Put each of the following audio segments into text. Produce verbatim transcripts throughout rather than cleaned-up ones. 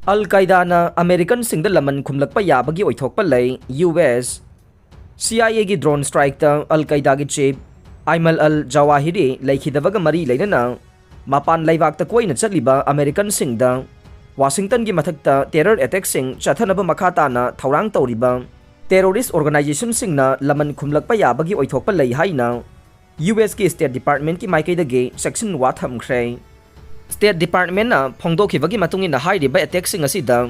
ꯑꯜ ꯀꯥꯏꯗꯥꯅ ꯑꯃꯦꯔꯤꯀꯟꯁꯤꯡꯗ ꯂꯃꯟ ꯈꯨꯝꯂꯛꯄ ꯌꯥꯕꯒꯤ ꯑꯣꯏꯊꯣꯛꯄ ꯂꯩ꯫ ꯌꯨ ꯑꯦꯁ ꯁꯤ ꯑꯥꯏ ꯑꯦꯒꯤ drone strikeꯇ ꯑꯜ ꯀꯥꯏꯗꯥꯒꯤ chief ꯑꯥꯏꯃꯜ ꯑꯜ ꯖꯋꯥꯍꯤꯔꯤ ꯂꯩꯈꯤꯗꯕꯒ ꯃꯔꯤ ꯂꯩꯅꯅ ꯃꯄꯥꯟ ꯂꯩꯕꯥꯛꯇ ꯀꯣꯏꯅ ꯆꯠꯂꯤꯕ ꯑꯃꯦꯔꯤꯀꯟꯁꯤꯡꯗ ꯋꯥꯁꯤꯡꯇꯟꯒꯤ ꯃꯊꯛꯇ terror attackꯁꯤꯡ ꯆꯠꯊꯅꯕ ꯃꯈꯥ ꯇꯥꯅ ꯊꯧꯔꯥꯡ ꯇꯧꯔꯤꯕ terrorist organizationꯁꯤꯡꯅ ꯂꯃꯟ ꯈꯨꯝꯂꯛꯄ ꯌꯥꯕꯒꯤ ꯑꯣꯏꯊꯣꯛꯄ ꯂꯩ ꯍꯥꯏꯅ ꯌꯨ ꯑꯦꯁꯀꯤ State Departmentꯀꯤ ꯃꯥꯏꯀꯩꯗꯒꯤ ꯆꯦꯛꯁꯤꯟꯋꯥ ꯊꯝꯈ꯭ꯔꯦ꯫ State Departmentꯅ ꯐꯣꯡꯗꯣꯛꯈꯤꯕꯒꯤ ꯃꯇꯨꯡ ꯏꯟꯅ, ꯍꯥꯏꯔꯤꯕ attackꯁꯤꯡ ꯑꯁꯤꯗ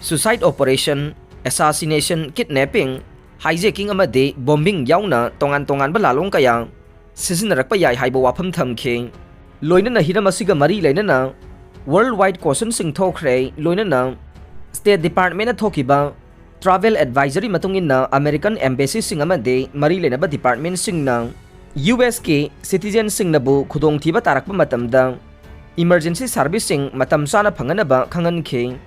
suicide operation, assassination, kidnapping, hijacking ꯑꯃꯗꯤ bombing ꯌꯥꯎꯅ ꯇꯣꯉꯥꯟ ꯇꯣꯉꯥꯟꯕ ꯂꯥꯂꯣꯡ ꯀꯌꯥ ꯁꯤꯖꯤꯟꯅꯔꯛꯄ ꯌꯥꯏ ꯍꯥꯏꯕ ꯋꯥꯐꯝ ꯊꯝꯈꯤ꯫ ꯂꯣꯏꯅꯅ ꯍꯤꯔꯝ ꯑꯁꯤꯒ ꯃꯔꯤ ꯂꯩꯅꯅ world wide cautionꯁꯤꯡ ꯊꯣꯛꯈ꯭ꯔꯦ꯫ ꯂꯣꯏꯅꯅ State Departmentꯅ ꯊꯣꯛꯈꯤꯕ travel advisory ꯃꯇꯨꯡ ꯏꯟꯅ American embassyꯁꯤꯡ ꯑꯃꯗꯤ ꯃꯔꯤ ꯂꯩꯅꯕ departmentꯁꯤꯡꯅ ꯌꯨ ꯑꯦꯁꯀꯤ citizenꯁꯤꯡꯅꯕꯨ ꯈꯨꯗꯣꯡꯊꯤꯕ ꯇꯥꯔꯛꯄ ꯃꯇꯝꯗ emergency serviceꯁꯤꯡ ꯃꯇꯝ ꯆꯥꯅ ꯐꯪꯍꯟꯅꯕ ꯈꯪꯍꯟꯈꯤ꯫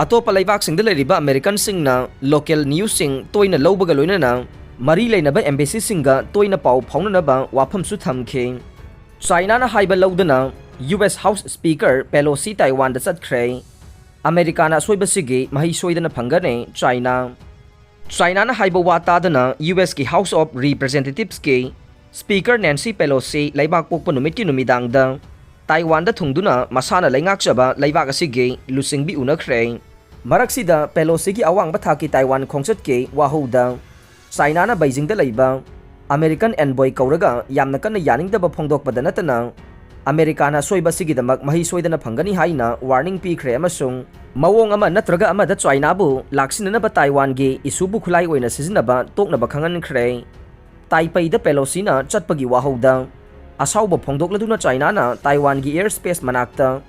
ꯑꯇꯣꯞꯄ ꯂꯩꯕꯥꯛꯁꯤꯡꯗ ꯂꯩꯔꯤꯕ ꯑꯃꯦꯔꯤꯀꯟꯁꯤꯡꯅ local newsꯁꯤꯡ ꯇꯣꯏꯅ ꯂꯧꯕꯒ ꯂꯣꯏꯅꯅ ꯃꯔꯤ ꯂꯩꯅꯕ embassyꯁꯤꯡꯒ ꯇꯣꯏꯅ ꯄꯥꯎ ꯐꯥꯎꯅꯅꯕ ꯋꯥꯐꯝꯁꯨ ꯊꯝꯈꯤ꯫ ꯆꯥꯏꯅꯥꯅ ꯍꯥꯏꯕ ꯂꯧꯗꯅ U S House Speaker Pelosi ꯇꯥꯏꯋꯥꯟꯗ ꯆꯠꯈ꯭ꯔꯦ꯫ ꯑꯃꯦꯔꯤꯀꯥꯅ ꯑꯁꯣꯏꯕꯁꯤꯒꯤ ꯃꯍꯩ ꯁꯣꯏꯗꯅ ꯐꯪꯒꯅꯤ꯫ ꯆꯥꯏꯅꯥ ꯆꯥꯏꯅꯥꯅ ꯍꯥꯏꯕ ꯋꯥ ꯇꯥꯗꯅ ꯌꯨ ꯑꯦꯁꯀꯤ House of Representativesꯀꯤ Speaker Nancy Pelosi ꯂꯩꯕꯥꯛ ꯄꯣꯛꯄ ꯅꯨꯃꯤꯠꯀꯤ ꯅꯨꯃꯤꯗꯥꯡꯗ ꯇꯥꯏꯋꯥꯟꯗ ꯊꯨꯡꯗꯨꯅ ꯃꯁꯥꯅ ꯂꯩꯉꯥꯛꯆꯕ ꯂꯩꯕꯥꯛ ꯑꯁꯤꯒꯤ ꯂꯨꯆꯤꯡꯕꯤ ꯎꯅꯈ꯭ꯔꯦ꯫ ꯃꯔꯛꯁꯤꯗ Pelosiꯒꯤ ꯑꯋꯥꯡꯕ ꯊꯥꯛꯀꯤ ꯇꯥꯏꯋꯥꯟ ꯈꯣꯡꯆꯠꯀꯤ ꯋꯥꯍꯧꯗ ꯆꯥꯏꯅꯥꯅ ꯕꯩꯖꯤꯡꯗ ꯂꯩꯕ American envoy ꯀꯧꯔꯒ ꯌꯥꯝꯅ ꯀꯟꯅ ꯌꯥꯅꯤꯡꯗꯕ ꯐꯣꯡꯗꯣꯛꯄꯗ ꯅꯠꯇꯅ ꯑꯃꯦꯔꯤꯀꯥꯅ ꯑꯁꯣꯏꯕ ꯑꯁꯤꯒꯤꯗꯃꯛ ꯃꯍꯩ ꯁꯣꯏꯗꯅ ꯐꯪꯒꯅꯤ ꯍꯥꯏꯅ warning ꯄꯤꯈ꯭ꯔꯦ ꯑꯃꯁꯨꯡ ꯃꯑꯣꯡ ꯑꯃ ꯅꯠꯇ꯭ꯔꯒ ꯑꯃꯗ ꯆꯥꯏꯅꯥꯕꯨ ꯂꯥꯛꯁꯤꯟꯅꯅꯕ ꯇꯥꯏꯋꯥꯟꯒꯤ issueꯕꯨ ꯈꯨꯠꯂꯥꯏ ꯑꯣꯏꯅ ꯁꯤꯖꯤꯟꯅꯕ ꯇꯣꯛꯅꯕ ꯈꯪꯍꯟꯈ꯭ꯔꯦ꯫ ꯇꯥꯏꯄꯩꯗ Pelosiꯅ ꯆꯠꯄꯒꯤ ꯋꯥꯍꯧꯗ ꯑꯁꯥꯎꯕ ꯐꯣꯡꯗꯣꯛꯂꯗꯨꯅ ꯆꯥꯏꯅꯥꯅ ꯇꯥꯏꯋꯥꯟꯒꯤ air space ꯃꯅꯥꯛꯇ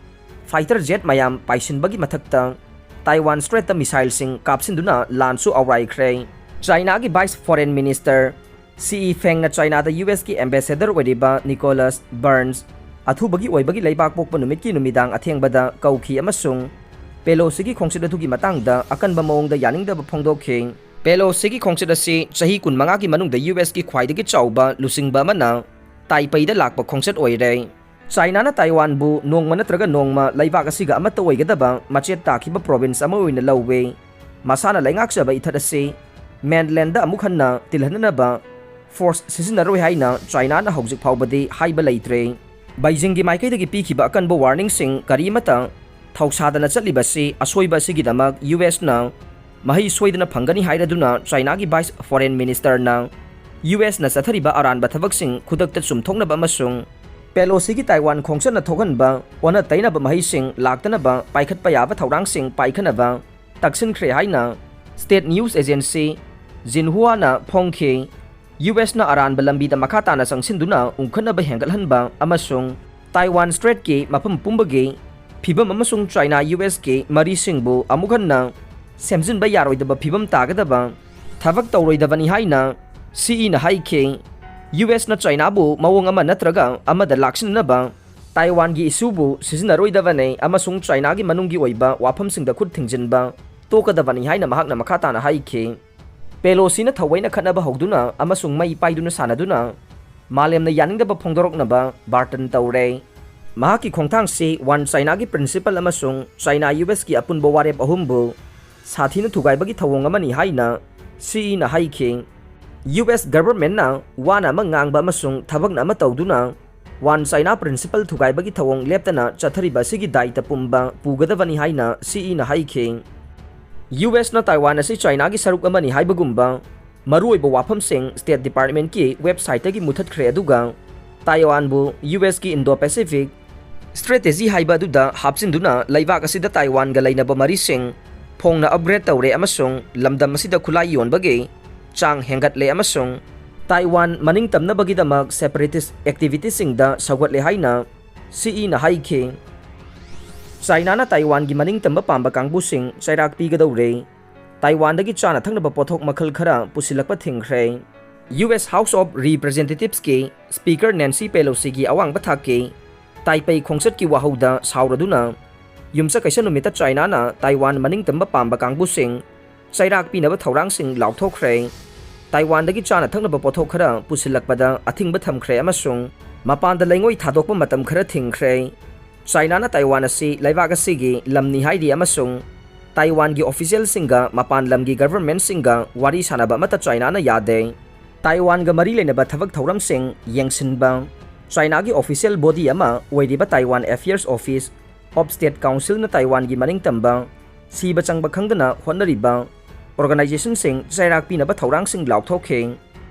fighter jet ꯃꯌꯥꯝ ꯄꯥꯏꯁꯤꯟꯕꯒꯤ ꯃꯊꯛꯇ Taiwan Straitꯇ missileꯁꯤꯡ ꯀꯥꯞꯁꯤꯟꯗꯨꯅ ꯂꯥꯟꯁꯨ ꯑꯥꯎꯔꯥꯏꯈ꯭ꯔꯦ꯫ ꯆꯥꯏꯅꯥꯒꯤ Vice Foreign Minister ꯁꯤ ꯏ ꯐꯦꯡꯅ ꯆꯥꯏꯅꯥꯗ ꯌꯨ ꯑꯦꯁꯀꯤ ambassador ꯑꯣꯏꯔꯤꯕ Nicholas Burns ꯑꯊꯨꯕꯒꯤ ꯑꯣꯏꯕꯒꯤ ꯂꯩꯕꯥꯛ ꯄꯣꯛꯄ ꯅꯨꯃꯤꯠꯀꯤ ꯅꯨꯃꯤꯗꯥꯡ ꯑꯊꯦꯡꯕꯗ ꯀꯧꯈꯤ ꯑꯃꯁꯨꯡ Pelosiꯒꯤ ꯈꯣꯡꯆꯠ ꯑꯗꯨꯒꯤ ꯃꯇꯥꯡꯗ ꯑꯀꯟꯕ ꯃꯑꯣꯡꯗ ꯌꯥꯅꯤꯡꯗꯕ ꯐꯣꯡꯗꯣꯛꯈꯤ꯫ Pelosiꯒꯤ ꯈꯣꯡꯆꯠ ꯑꯁꯤ ꯆꯍꯤ ꯀꯨꯟꯃꯉꯥꯒꯤ ꯃꯅꯨꯡꯗ ꯌꯨ ꯑꯦꯁꯀꯤ ꯈ꯭ꯋꯥꯏꯗꯒꯤ ꯆꯥꯎꯕ ꯂꯨꯆꯤꯡꯕ ꯑꯃꯅ ꯇꯥꯏꯄꯩꯗ ꯂꯥꯛꯄ ꯈꯣꯡꯆꯠ ꯑꯣꯏꯔꯦ꯫ ꯆꯥꯏꯅꯥꯅ ꯇꯥꯏꯋꯥꯟꯕꯨ ꯅꯣꯡꯃ ꯅꯠꯇ꯭ꯔꯒ ꯅꯣꯡꯃ ꯂꯩꯕꯥꯛ ꯑꯁꯤꯒ ꯑꯃꯠꯇ ꯑꯣꯏꯒꯗꯕ ꯃꯆꯦꯠ ꯇꯥꯈꯤꯕ ꯄ꯭ꯔꯣꯚꯤꯟꯁ ꯑꯃ ꯑꯣꯏꯅ ꯂꯧꯋꯦ꯫ ꯃꯁꯥꯅ ꯂꯩꯉꯥꯛꯆꯕ ꯏꯊꯠ ꯑꯁꯤ ꯃꯦꯟꯂꯦꯟꯗ ꯑꯃꯨꯛ ꯍꯟꯅ ꯇꯤꯜꯍꯟꯅꯅꯕ ꯐꯣꯔꯁ ꯁꯤꯖꯤꯟꯅꯔꯣꯏ ꯍꯥꯏꯅ ꯆꯥꯏꯅꯥꯅ ꯍꯧꯖꯤꯛ ꯐꯥꯎꯕꯗꯤ ꯍꯥꯏꯕ ꯂꯩꯇ꯭ꯔꯦ꯫ ꯕꯩꯖꯤꯡꯒꯤ ꯃꯥꯏꯀꯩꯗꯒꯤ ꯄꯤꯈꯤꯕ ꯑꯀꯟꯕ ꯋꯥꯔꯅꯤꯡꯁꯤꯡ ꯀꯔꯤꯃꯠꯇ ꯊꯧꯁꯥꯗꯅ ꯆꯠꯂꯤꯕꯁꯤ ꯑꯁꯣꯏꯕ ꯑꯁꯤꯒꯤꯗꯃꯛ ꯌꯨ ꯑꯦꯁꯅ ꯃꯍꯩ ꯁꯣꯏꯗꯅ ꯐꯪꯒꯅꯤ ꯍꯥꯏꯔꯗꯨꯅ ꯆꯥꯏꯅꯥꯒꯤ ꯚꯥꯏꯁ ꯐꯣꯔꯦꯟ ꯃꯤꯅꯤꯁꯇꯔꯅ ꯌꯨ ꯑꯦꯁꯅ ꯆꯠꯊꯔꯤꯕ ꯑꯔꯥꯟꯕ ꯊꯕꯛꯁꯤꯡ ꯈꯨꯗꯛꯇ ꯆꯨꯝꯊꯣꯛꯅꯕ ꯑꯃꯁꯨꯡ ꯄꯦꯂꯣꯁꯤꯒꯤ ꯇꯥꯏꯋꯥꯟ ꯈꯣꯡꯆꯠꯅ ꯊꯣꯛꯍꯟꯕ ꯑꯣꯟꯅ ꯇꯩꯅꯕ ꯃꯍꯩꯁꯤꯡ ꯂꯥꯛꯇꯅꯕ ꯄꯥꯏꯈꯠꯄ ꯌꯥꯕ ꯊꯧꯔꯥꯡꯁꯤꯡ ꯄꯥꯏꯈꯠꯅꯕ ꯇꯛꯁꯤꯟꯈ꯭ꯔꯦ ꯍꯥꯏꯅ ꯁ꯭ꯇꯦꯠ ꯅ꯭ꯌꯨꯁ ꯑꯦꯖꯦꯟꯁꯤ ꯖꯤꯟꯍꯨꯋꯥꯅ ꯐꯣꯡꯈꯤ꯫ ꯌꯨ ꯑꯦꯁꯅ ꯑꯔꯥꯟꯕ ꯂꯝꯕꯤꯗ ꯃꯈꯥ ꯇꯥꯅ ꯆꯪꯁꯤꯟꯗꯨꯅ ꯎꯪꯈꯠꯅꯕ ꯍꯦꯟꯒꯠꯍꯟꯕ ꯑꯃꯁꯨꯡ ꯇꯥꯏꯋꯥꯟ ꯁ꯭ꯇ꯭ꯔꯦꯠꯀꯤ ꯃꯐꯝ ꯄꯨꯝꯕꯒꯤ ꯐꯤꯕꯝ ꯑꯃꯁꯨꯡ ꯆꯥꯏꯅꯥ ꯌꯨ ꯑꯦꯁꯀꯤ ꯃꯔꯤꯁꯤꯡꯕꯨ ꯑꯃꯨꯛ ꯍꯟꯅ ꯁꯦꯝꯖꯤꯟꯕ ꯌꯥꯔꯣꯏꯗꯕ ꯐꯤꯕꯝ ꯇꯥꯒꯗꯕ ꯊꯕꯛ ꯇꯧꯔꯣꯏꯗꯕꯅꯤ ꯍꯥꯏꯅ ꯁꯤꯏꯅ ꯍꯥꯏꯈꯤ꯫ ꯌꯨ ꯑꯦꯁꯅ ꯆꯥꯏꯅꯥꯕꯨ ꯃꯑꯣꯡ ꯑꯃ ꯅꯠꯇ꯭ꯔꯒ ꯑꯃꯗ ꯂꯥꯛꯁꯤꯟꯅꯅꯕ ꯇꯥꯏꯋꯥꯟꯒꯤ ꯏꯁꯨꯕꯨ ꯁꯤꯖꯤꯟꯅꯔꯣꯏꯗꯕꯅꯤ ꯑꯃꯁꯨꯡ ꯆꯥꯏꯅꯥꯒꯤ ꯃꯅꯨꯡꯒꯤ ꯑꯣꯏꯕ ꯋꯥꯐꯝꯁꯤꯡꯗ ꯈꯨꯠ ꯊꯤꯡꯖꯤꯟꯕ ꯇꯣꯛꯀꯗꯕꯅꯤ ꯍꯥꯏꯅ ꯃꯍꯥꯛꯅ ꯃꯈꯥ ꯇꯥꯅ ꯍꯥꯏꯈꯤ꯫ ꯄꯦꯂꯣꯁꯤꯅ ꯊꯑꯣꯏꯅ ꯈꯠꯅꯕ ꯍꯧꯗꯨꯅ ꯑꯃꯁꯨꯡ ꯃꯩ ꯄꯥꯏꯗꯨꯅ ꯁꯥꯟꯅꯗꯨꯅ ꯃꯥꯂꯦꯝꯅ ꯌꯥꯅꯤꯡꯗꯕ ꯐꯣꯡꯗꯣꯔꯛꯅꯕ ꯕꯥꯔꯇꯟ ꯇꯧꯔꯦ꯫ ꯃꯍꯥꯛꯀꯤ ꯈꯣꯡꯊꯥꯡꯁꯤ ꯋꯥꯟ ꯆꯥꯏꯅꯥꯒꯤ ꯄ꯭ꯔꯤꯟꯁꯤꯄꯜ ꯑꯃꯁꯨꯡ ꯆꯥꯏꯅꯥ ꯌꯨ ꯑꯦꯁꯀꯤ ꯑꯄꯨꯟꯕ ꯋꯥꯔꯦꯞ ꯑꯍꯨꯝꯕꯨ ꯁꯥꯊꯤꯅ ꯊꯨꯒꯥꯏꯕꯒꯤ ꯊꯧꯑꯣꯡ ꯑꯃꯅꯤ ꯍꯥꯏꯅ ꯁꯤꯏꯅ ꯍꯥꯏꯈꯤ꯫ ꯌꯨ ꯑꯦꯁ ꯒꯚꯔꯟꯃꯦꯟꯠꯅ ꯋꯥꯅ ꯑꯃ ꯉꯥꯡꯕ ꯑꯃꯁꯨꯡ ꯊꯕꯛꯅ ꯑꯃ ꯇꯧꯗꯨꯅ ꯋꯥꯟ ꯆꯥꯏꯅꯥ ꯄ꯭ꯔꯤꯟꯁꯤꯄꯜ ꯊꯨꯒꯥꯏꯕꯒꯤ ꯊꯧꯑꯣꯡ ꯂꯦꯞꯇꯅ ꯆꯠꯊꯔꯤꯕ ꯑꯁꯤꯒꯤ ꯗꯥꯏꯇ ꯄꯨꯝꯕ ꯄꯨꯒꯗꯕꯅꯤ ꯍꯥꯏꯅ ꯁꯤꯏꯅ ꯍꯥꯏꯈꯤ꯫ ꯌꯨ ꯑꯦꯁꯅ ꯇꯥꯏꯋꯥꯟ ꯑꯁꯤ ꯆꯥꯏꯅꯥꯒꯤ ꯁꯔꯨꯛ ꯑꯃꯅꯤ ꯍꯥꯏꯕꯒꯨꯝꯕ ꯃꯔꯨꯑꯣꯏꯕ ꯋꯥꯐꯝꯁꯤꯡ ꯁ꯭ꯇꯦꯠ ꯗꯤꯄꯥꯔꯠꯃꯦꯟꯠꯀꯤ ꯋꯦꯕꯁꯥꯏꯠꯇꯒꯤ ꯃꯨꯊꯠꯈ꯭ꯔꯦ, ꯑꯗꯨꯒ ꯇꯥꯏꯋꯥꯟꯕꯨ ꯌꯨ ꯑꯦꯁꯀꯤ ꯏꯟꯗꯣ ꯄꯦꯁꯤꯐꯤꯛ ꯁ꯭ꯇ꯭ꯔꯦꯇꯦꯖꯤ ꯍꯥꯏꯕ ꯑꯗꯨꯗ ꯍꯥꯞꯆꯤꯟꯗꯨꯅ ꯂꯩꯕꯥꯛ ꯑꯁꯤꯗ ꯇꯥꯏꯋꯥꯟꯒ ꯂꯩꯅꯕ ꯃꯔꯤꯁꯤꯡ ꯐꯣꯡꯅ ꯑꯞꯒ꯭ꯔꯦꯗ ꯇꯧꯔꯦ ꯑꯃꯁꯨꯡ ꯂꯝꯗꯝ ꯑꯁꯤꯗ ꯈꯨꯠꯂꯥꯏ ꯌꯣꯟꯕꯒꯤ ꯆꯥꯡ ꯍꯦꯟꯒꯠꯂꯦ ꯑꯃꯁꯨꯡ ꯇꯥꯏꯋꯥꯟ ꯃꯅꯤꯡꯇꯝꯅꯕꯒꯤꯗꯃꯛ ꯁꯦꯄꯔꯦꯇꯤꯁ ꯑꯦꯛꯇꯤꯚꯤꯇꯤꯁꯤꯡꯗ ꯁꯧꯒꯠꯂꯦ ꯍꯥꯏꯅ ꯁꯤꯏꯅ ꯍꯥꯏꯈꯤ꯫ ꯆꯥꯏꯅꯥꯅ ꯇꯥꯏꯋꯥꯟꯒꯤ ꯃꯅꯤꯡꯇꯝꯕ ꯄꯥꯝꯕ ꯀꯥꯡꯕꯨꯁꯤꯡ ꯆꯩꯔꯥꯛ ꯄꯤꯒꯗꯧꯔꯦ꯫ ꯇꯥꯏꯋꯥꯟꯗꯒꯤ ꯆꯥꯅ ꯊꯛꯅꯕ ꯄꯣꯠꯊꯣꯛ ꯃꯈꯜ ꯈꯔ ꯄꯨꯁꯤꯜꯂꯛꯄ ꯊꯤꯡꯈ꯭ꯔꯦ꯫ ꯌꯨ ꯑꯦꯁ ꯍꯥꯎꯁ ꯑꯣꯐ ꯔꯤꯄ꯭ꯔꯖꯦꯟꯇꯦꯇꯤꯚꯁꯀꯤ ꯁ꯭ꯄꯤꯀꯔ ꯅꯦꯟꯁꯤ ꯄꯦꯂꯣꯁꯤꯒꯤ ꯑꯋꯥꯡꯕ ꯊꯥꯛꯀꯤ ꯇꯥꯏꯄꯦꯏ ꯈꯣꯡꯆꯠꯀꯤ ꯋꯥꯍꯧꯗ ꯁꯥꯎꯔꯗꯨꯅ ꯌꯨꯝꯁꯀꯩꯁ ꯅꯨꯃꯤꯠꯇ ꯆꯥꯏꯅꯥꯅ ꯇꯥꯏꯋꯥꯟ ꯃꯅꯤꯡꯇꯝꯕ ꯄꯥꯝꯕ ꯀꯥꯡꯕꯨꯁꯤꯡ ꯆꯩꯔꯥꯛ ꯄꯤꯅꯕ ꯊꯧꯔꯥꯡꯁꯤꯡ ꯂꯥꯎꯊꯣꯛꯈ꯭ꯔꯦ꯫ ꯇꯥꯏꯋꯥꯟꯗꯒꯤ ꯆꯥꯅ ꯊꯛꯅꯕ ꯄꯣꯠꯊꯣꯛ ꯈꯔ ꯄꯨꯁꯤꯜꯂꯛꯄꯗ ꯑꯊꯤꯡꯕ ꯊꯝꯈ꯭ꯔꯦ ꯑꯃꯁꯨꯡ ꯃꯄꯥꯟꯗ ꯂꯩꯉꯣꯏ ꯊꯥꯗꯣꯛꯄ ꯃꯇꯝ ꯈꯔ ꯊꯤꯡꯈ꯭ꯔꯦ꯫ ꯆꯥꯏꯅꯥꯅ ꯇꯥꯏꯋꯥꯟ ꯑꯁꯤ ꯂꯩꯕꯥꯛ ꯑꯁꯤꯒꯤ ꯂꯝꯅꯤ ꯍꯥꯏꯔꯤ ꯑꯃꯁꯨꯡ ꯇꯥꯏꯋꯥꯟꯒꯤ ꯑꯣꯐꯤꯁꯤꯌꯦꯜꯁꯤꯡꯒ ꯃꯄꯥꯟ ꯂꯝꯒꯤ ꯒꯚꯔꯟꯃꯦꯟꯠꯁꯤꯡꯒ ꯋꯥꯔꯤ ꯁꯥꯅꯕ ꯑꯃꯠꯇ ꯆꯥꯏꯅꯥꯅ ꯌꯥꯗꯦ꯫ ꯇꯥꯏꯋꯥꯟꯒ ꯃꯔꯤ ꯂꯩꯅꯕ ꯊꯕꯛ ꯊꯧꯔꯝꯁꯤꯡ ꯌꯦꯡꯁꯤꯟꯕ꯫ ꯆꯥꯏꯅꯥꯒꯤ ꯑꯣꯐꯤꯁꯤꯌꯦꯜ ꯕꯣꯗꯤ ꯑꯃ ꯑꯣꯏꯔꯤꯕ Taiwan affairs office of state ꯀꯥꯎꯟꯁꯤꯜꯅ ꯇꯥꯏꯋꯥꯟꯒꯤ ꯃꯅꯤꯡꯇꯝꯕ, ꯁꯤꯕ ꯆꯪꯕ ꯈꯪꯗꯅ ꯍꯣꯠꯅꯔꯤꯕ ꯑꯣꯔꯒꯅꯥꯏꯖꯦꯁꯟꯁꯤꯡ ꯆꯩꯔꯥꯛ ꯄꯤꯅꯕ ꯊꯧꯔꯥꯡꯁꯤꯡ ꯂꯥꯎꯊꯣꯛꯈꯤ꯫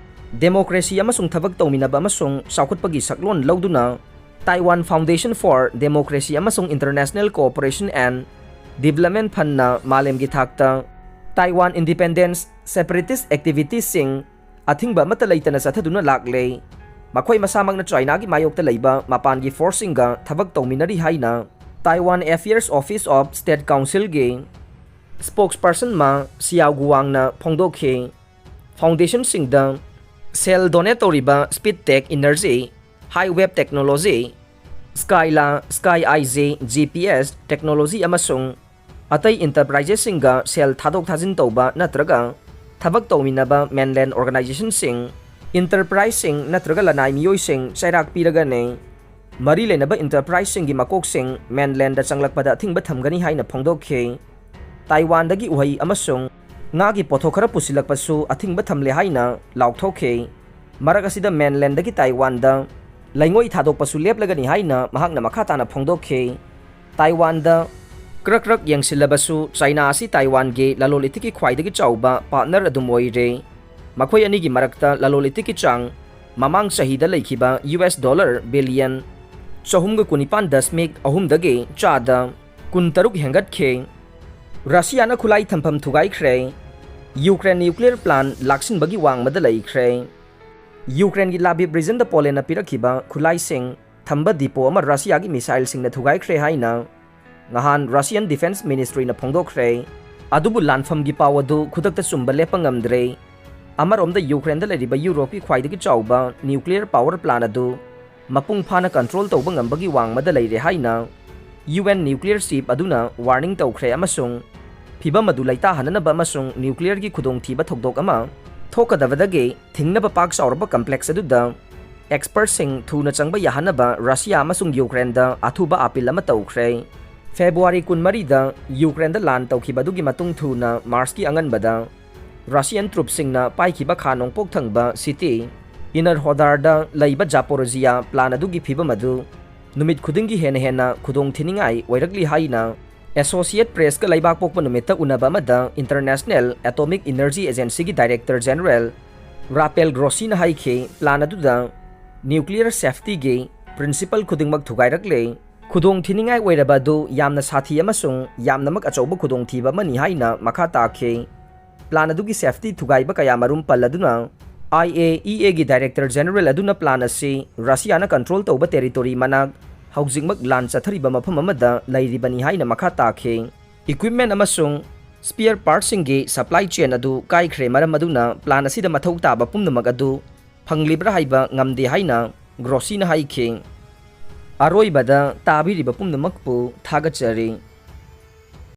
ꯗꯦꯃꯣꯀ꯭ꯔꯦꯁꯤ ꯑꯃꯁꯨꯡ ꯊꯕꯛ ꯇꯧꯃꯤꯟꯅꯕ ꯑꯃꯁꯨꯡ ꯆꯥꯎꯈꯠꯄꯒꯤ ꯁꯛꯂꯣꯟ ꯂꯧꯗꯨꯅ Taiwan Foundation for Democracy ꯑꯃꯁꯨꯡ International Cooperation and Development Fundꯅ ꯃꯥꯂꯦꯝꯒꯤ ꯊꯥꯛꯇ ꯇꯥꯏꯋꯥꯟ ꯏꯟꯗꯤꯄꯦꯟꯗꯦꯟꯁ ꯁꯦꯄꯔꯦꯇꯤꯁ ꯑꯦꯛꯇꯤꯚꯤꯇꯤꯁꯁꯤꯡ ꯑꯊꯤꯡꯕ ꯑꯃꯠꯇ ꯂꯩꯇꯅ ꯆꯠꯊꯗꯨꯅ ꯂꯥꯛꯂꯦ꯫ ꯃꯈꯣꯏ ꯃꯁꯥꯃꯛꯅ ꯆꯥꯏꯅꯥꯒꯤ ꯃꯥꯌꯣꯛꯇ ꯂꯩꯕ ꯃꯄꯥꯟꯒꯤ ꯐꯣꯔꯁꯁꯤꯡꯒ ꯊꯕꯛ ꯇꯧꯃꯤꯟꯅꯔꯤ ꯍꯥꯏꯅ Taiwan Affairs Office of State Councilꯒꯤ ꯁ꯭ꯄꯣꯛꯁꯄꯔꯁꯟ ꯃꯥ ꯁꯤꯌꯥꯎ ꯒꯨꯋꯥꯡꯅ ꯐꯣꯡꯗꯣꯛꯈꯤ꯫ ꯐꯥꯎꯟꯗꯦꯁꯟꯁꯤꯡꯗ ꯁꯦꯜ ꯗꯣꯅꯦꯠ ꯇꯧꯔꯤꯕ speed tech energy, high web technology, ꯁ꯭ꯀꯥꯏꯂꯥ, sky I G, G P S technology ꯑꯃꯁꯨꯡ ꯑꯇꯩ ꯏꯟꯇꯔꯄ꯭ꯔꯥꯏꯖꯦꯁꯁꯤꯡꯒ ꯁꯦꯜ ꯊꯥꯗꯣꯛ ꯊꯥꯖꯤꯟ ꯇꯧꯕ ꯅꯠꯇ꯭ꯔꯒ ꯊꯕꯛ ꯇꯧꯃꯤꯟꯅꯕ ꯃꯦꯟꯂꯦꯟ ꯑꯣꯔꯒꯅꯥꯏꯖꯦꯁꯟꯁꯤꯡ, ꯏꯟꯇꯔꯄ꯭ꯔꯥꯏꯖꯁꯤꯡ ꯅꯠꯇ꯭ꯔꯒ ꯂꯅꯥꯏ ꯃꯤꯑꯣꯏꯁꯤꯡ ꯆꯩꯔꯥꯛ ꯄꯤꯔꯒꯅꯤ꯫ ꯃꯔꯤ ꯂꯩꯅꯕ ꯏꯟꯇꯔꯄ꯭ꯔꯥꯏꯖꯁꯤꯡꯒꯤ ꯃꯀꯣꯛꯁꯤꯡ ꯃꯦꯟꯂꯦꯟꯗ ꯆꯪꯂꯛꯄꯗ ꯑꯊꯤꯡꯕ ꯊꯝꯒꯅꯤ ꯍꯥꯏꯅ ꯐꯣꯡꯗꯣꯛꯈꯤ꯫ ꯇꯥꯏꯋꯥꯟꯗꯒꯤ ꯎꯍꯩ ꯑꯃꯁꯨꯡ ꯉꯥꯒꯤ ꯄꯣꯠꯊꯣꯛ ꯈꯔ ꯄꯨꯁꯤꯜꯂꯛꯄꯁꯨ ꯑꯊꯤꯡꯕ ꯊꯝꯂꯦ ꯍꯥꯏꯅ ꯂꯥꯎꯊꯣꯛꯈꯤ꯫ ꯃꯔꯛ ꯑꯁꯤꯗ ꯃꯦꯟꯂꯦꯟꯗꯒꯤ ꯇꯥꯏꯋꯥꯟꯗ ꯂꯩꯉꯣꯏ ꯊꯥꯗꯣꯛꯄꯁꯨ ꯂꯦꯞꯂꯒꯅꯤ ꯍꯥꯏꯅ ꯃꯍꯥꯛꯅ ꯃꯈꯥ ꯇꯥꯅ ꯐꯣꯡꯗꯣꯛꯈꯤ꯫ ꯇꯥꯏꯋꯥꯟꯗ ꯀ꯭ꯔꯛ ꯀ꯭ꯔꯛ ꯌꯦꯡꯁꯤꯜꯂꯕꯁꯨ ꯆꯥꯏꯅꯥ ꯑꯁꯤ ꯇꯥꯏꯋꯥꯟꯒꯤ ꯂꯂꯣꯟ ꯏꯇꯤꯛꯀꯤ ꯈ꯭ꯋꯥꯏꯗꯒꯤ ꯆꯥꯎꯕ ꯄꯥꯔꯠꯅꯔ ꯑꯗꯨꯝ ꯑꯣꯏꯔꯦ꯫ ꯃꯈꯣꯏ ꯑꯅꯤꯒꯤ ꯃꯔꯛꯇ ꯂꯂꯣꯟ ꯏꯇꯤꯛꯀꯤ ꯆꯥꯡ ꯃꯃꯥꯡ ꯆꯍꯤꯗ ꯂꯩꯈꯤꯕ ꯌꯨ ꯑꯦꯁ ꯗꯣꯂꯔ ꯕꯤꯂꯤꯌꯟ ꯆꯍꯨꯝꯒ ꯀꯨꯟꯅꯤꯄꯥꯟ ꯗꯁꯃꯤꯛ ꯑꯍꯨꯝꯗꯒꯤ ꯆꯥꯗ ꯀꯨꯟꯇꯔꯨꯛ ꯍꯦꯟꯒꯠꯈꯤ꯫ ꯔꯁꯤꯌꯥꯅ ꯈꯨꯠꯂꯥꯏ ꯊꯝꯐꯝ ꯊꯨꯒꯥꯏꯈ꯭ꯔꯦ꯫ ꯌꯨꯀ꯭ꯔꯦꯟ ꯅ꯭ꯌꯨꯀ꯭ꯂꯤꯌꯔ ꯄ꯭ꯂꯥꯟ ꯂꯥꯛꯁꯤꯟꯕꯒꯤ ꯋꯥꯡꯃꯗ ꯂꯩꯈ꯭ꯔꯦ꯫ ꯌꯨꯀ꯭ꯔꯦꯟꯒꯤ ꯂꯥꯕꯤꯞ ꯔꯤꯖꯟꯗ ꯄꯣꯂꯦꯟꯅ ꯄꯤꯔꯛꯈꯤꯕ ꯈꯨꯠꯂꯥꯏꯁꯤꯡ ꯊꯝꯕ ꯗꯤꯄꯣ ꯑꯃ ꯔꯁꯤꯌꯥꯒꯤ ꯃꯤꯁꯥꯏꯜꯁꯤꯡꯅ ꯊꯨꯒꯥꯏꯈ꯭ꯔꯦ ꯍꯥꯏꯅ ꯉꯍꯥꯟ ꯔꯁꯤꯌꯟ ꯗꯤꯐꯦꯟꯁ ꯃꯤꯅꯤꯁꯇ꯭ꯔꯤꯅ ꯐꯣꯡꯗꯣꯛꯈ꯭ꯔꯦ꯫ ꯑꯗꯨꯕꯨ ꯂꯥꯟꯐꯝꯒꯤ ꯄꯥꯎ ꯑꯗꯨ ꯈꯨꯗꯛꯇ ꯆꯨꯝꯕ ꯂꯦꯞꯄ ꯉꯝꯗ꯭ꯔꯦ꯫ ꯑꯃꯔꯣꯝꯗ ꯌꯨꯀ꯭ꯔꯦꯟꯗ ꯂꯩꯔꯤꯕ ꯌꯨꯔꯣꯞꯀꯤ ꯈ꯭ꯋꯥꯏꯗꯒꯤ ꯆꯥꯎꯕ ꯅ꯭ꯌꯨꯀ꯭ꯂꯤꯌꯔ ꯄꯥꯋꯔ ꯄ꯭ꯂꯥꯟ ꯑꯗꯨ ꯃꯄꯨꯡ ꯐꯥꯅ ꯀꯟꯇ꯭ꯔꯣꯜ ꯇꯧꯕ ꯉꯝꯕꯒꯤ ꯋꯥꯡꯃꯗ ꯂꯩꯔꯦ ꯍꯥꯏꯅ ꯌꯨ ꯑꯦꯟ ꯅ꯭ꯌꯨꯀ꯭ꯂꯤꯌꯔ ꯆꯤꯐ ꯑꯗꯨꯅ ꯋꯥꯔꯅꯤꯡ ꯇꯧꯈ꯭ꯔꯦ ꯑꯃꯁꯨꯡ ꯐꯤꯚꯝ ꯑꯗꯨ ꯂꯩꯇꯥꯍꯟꯅꯅꯕ ꯑꯃꯁꯨꯡ ꯅ꯭ꯌꯨꯀ꯭ꯂꯤꯌꯔꯒꯤ ꯈꯨꯗꯣꯡꯊꯤꯕ ꯊꯧꯗꯣꯛ ꯑꯃ ꯊꯣꯛꯀꯗꯕꯗꯒꯤ ꯊꯤꯡꯅꯕ ꯄꯥꯛ ꯆꯥꯎꯔꯕ ꯀꯝꯄ꯭ꯂꯦꯛꯁ ꯑꯗꯨꯗ ꯑꯦꯛꯁꯄꯔꯠꯁꯤꯡ ꯊꯨꯅ ꯆꯪꯕ ꯌꯥꯍꯟꯅꯕ ꯔꯁꯤꯌꯥ ꯑꯃꯁꯨꯡ ꯌꯨꯀ꯭ꯔꯦꯟꯗ ꯑꯊꯨꯕ ꯑꯄꯤꯜ ꯑꯃ ꯇꯧꯈ꯭ꯔꯦ꯫ ꯐꯦꯕ꯭ꯔꯨꯋꯥꯔꯤ ꯀꯨꯟꯃꯔꯤꯗ ꯌꯨꯀ꯭ꯔꯦꯟꯗ ꯂꯥꯟ ꯇꯧꯈꯤꯕ ꯑꯗꯨꯒꯤ ꯃꯇꯨꯡ ꯊꯨꯅ ꯃꯥꯔꯆꯀꯤ ꯑꯉꯟꯕꯗ ꯔꯁꯤꯌꯟ ꯇ꯭ꯔꯨꯞꯁꯤꯡꯅ ꯄꯥꯏꯈꯤꯕ ꯈꯥ ꯅꯣꯡꯄꯣꯛ ꯊꯪꯕ ꯁꯤꯇꯤ ꯏꯅꯔ ꯍꯣꯗꯥꯔꯗ ꯂꯩꯕ ꯖꯥꯄꯣꯔꯣꯖꯤꯌꯥ ꯄ꯭ꯂꯥꯟ ꯑꯗꯨꯒꯤ ꯐꯤꯕꯝ ꯑꯗꯨ ꯅꯨꯃꯤꯠ ꯈꯨꯗꯤꯡꯒꯤ ꯍꯦꯟꯅ ꯍꯦꯟꯅ ꯈꯨꯗꯣꯡ ꯊꯤꯅꯤꯡꯉꯥꯏ ꯑꯣꯏꯔꯛꯂꯤ ꯍꯥꯏꯅ ꯑꯦꯁꯣꯁꯤꯌꯦꯠ ꯄ꯭ꯔꯦꯁꯀ ꯂꯩꯕꯥꯛꯄꯣꯛꯄ ꯅꯨꯃꯤꯠꯇ ꯎꯅꯕ ꯑꯃꯗ ꯏꯟꯇꯔꯅꯦꯁꯅꯦꯜ ꯑꯦꯇꯣꯃꯤꯛ ꯏꯅꯔꯖꯤ ꯑꯦꯖꯦꯟꯁꯤꯒꯤ ꯗꯥꯏꯔꯦꯛꯇꯔ ꯖꯦꯅꯔꯦꯜ ꯔꯥꯄꯦꯜ ꯒ꯭ꯔꯣꯁꯤꯅ ꯍꯥꯏꯈꯤ, ꯄ꯭ꯂꯥꯟ ꯑꯗꯨꯗ ꯅ꯭ꯌꯨꯀ꯭ꯂꯤꯌꯔ ꯁꯦꯐꯇꯤꯒꯤ ꯄ꯭ꯔꯤꯟꯁꯤꯄꯜ ꯈꯨꯗꯤꯡꯃꯛ ꯊꯨꯒꯥꯏꯔꯛꯂꯦ꯫ ꯈꯨꯗꯣꯡ ꯊꯤꯅꯤꯡꯉꯥꯏ ꯑꯣꯏꯔꯕ ꯑꯗꯨ ꯌꯥꯝꯅ ꯁꯥꯊꯤ ꯑꯃꯁꯨꯡ ꯌꯥꯝꯅꯃꯛ ꯑꯆꯧꯕ ꯈꯨꯗꯣꯡꯊꯤꯕ ꯑꯃꯅꯤ ꯍꯥꯏꯅ ꯃꯈꯥ ꯇꯥꯈꯤ꯫ ꯄ꯭ꯂꯥꯟ ꯑꯗꯨꯒꯤ ꯁꯦꯐꯇꯤ ꯊꯨꯒꯥꯏꯕ ꯀꯌꯥꯃꯔꯨꯝ ꯄꯜꯂꯗꯨꯅ, IAEA ꯒꯤ ꯗꯥꯏꯔꯦꯛꯇꯔ ꯖꯦꯅꯔꯦꯜ ꯑꯗꯨꯅ ꯄ꯭ꯂꯥꯟ ꯑꯁꯤ ꯔꯁꯤꯌꯥꯅ ꯀꯟꯇ꯭ꯔꯣꯜ ꯇꯧꯕ ꯇꯦꯔꯤꯇꯣꯔꯤ ꯃꯅꯥꯛ ꯍꯧꯖꯤꯛꯃꯛ ꯂꯥꯟ ꯆꯠꯊꯔꯤꯕ ꯃꯐꯝ ꯑꯃꯗ ꯂꯩꯔꯤꯕꯅꯤ ꯍꯥꯏꯅ ꯃꯈꯥ ꯇꯥꯈꯤ꯫ ꯏꯀ꯭ꯋꯤꯞꯃꯦꯟ ꯑꯃꯁꯨꯡ ꯁ꯭ꯄꯤꯌꯔ ꯄꯥꯔꯠꯁꯤꯡꯒꯤ ꯁꯄ꯭ꯂꯥꯏ ꯆꯦꯟ ꯑꯗꯨ ꯀꯥꯏꯈ꯭ꯔꯦ, ꯃꯔꯝ ꯑꯗꯨꯅ ꯄ꯭ꯂꯥꯟ ꯑꯁꯤꯗ ꯃꯊꯧ ꯇꯥꯕ ꯄꯨꯝꯅꯃꯛ ꯑꯗꯨ ꯐꯪꯂꯤꯕ꯭ꯔꯥ ꯍꯥꯏꯕ ꯉꯝꯗꯦ ꯍꯥꯏꯅ ꯒ꯭ꯔꯣꯁꯤꯅ ꯍꯥꯏꯈꯤ꯫ ꯑꯔꯣꯏꯕꯗ ꯇꯥꯕꯤꯔꯤꯕ ꯄꯨꯝꯅꯃꯛꯄꯨ ꯊꯥꯒꯠꯆꯔꯤ꯫